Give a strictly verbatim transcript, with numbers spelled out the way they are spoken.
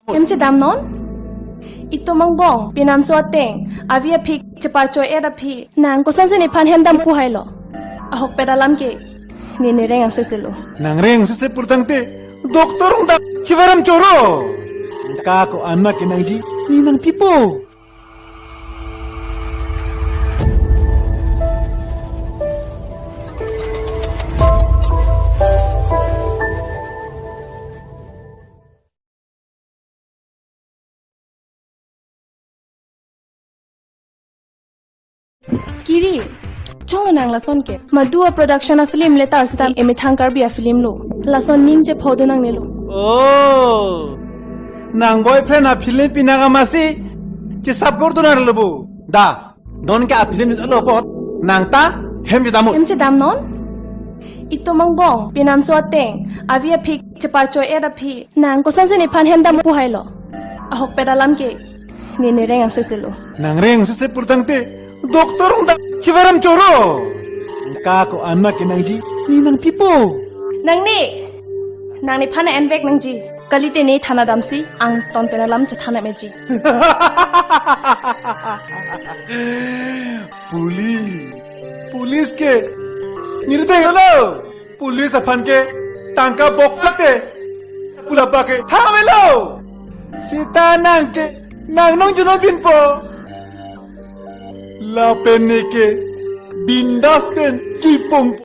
Hem chedam non? Itum angbong, pinanso ateng, avi aphik, chepachoi-et aphi. Nang kosonsi nephan hem dam pu hailo? Ahokpet alam ke, ne nereng angsese lo. Nang reng angsese purtangte, doctor ong ta chivaram choro. Ka ko anma ke nangji, ne nangpipo. Kiri, chonglo nang lason ke. Madu a production a film le tar seta emethang Karbi a film lo. Lason ning chephodo nangnelo. Oh, nang boyfriend a film pinang amatsi chesupport do nang lo bo. Da, non ke a film lo apot, nang ta hem chedam non. Hem chedam non? Itum angbong, pinanso ateng, avi aphik, chepachoi-et aphi. Nang kosonsi nephan hem dam pu hailo? Ahokpet alam ke, ne nereng angsese lo. Nang reng angsese purtangte, doctor ong ta chivaram choro. Ka ko anma ke nangji, ne nangpipo. Nang ne, nang nephan envek nangji. Kalite ne thana damsi, angton pen alam chethan meji. Police, police ke, nirde helo. Police aphan ke tangka bokplak te, pulapa ke thamelo. Seta nang ke, nang nong juno binpo. Lapen ne ke bindas pen chipong.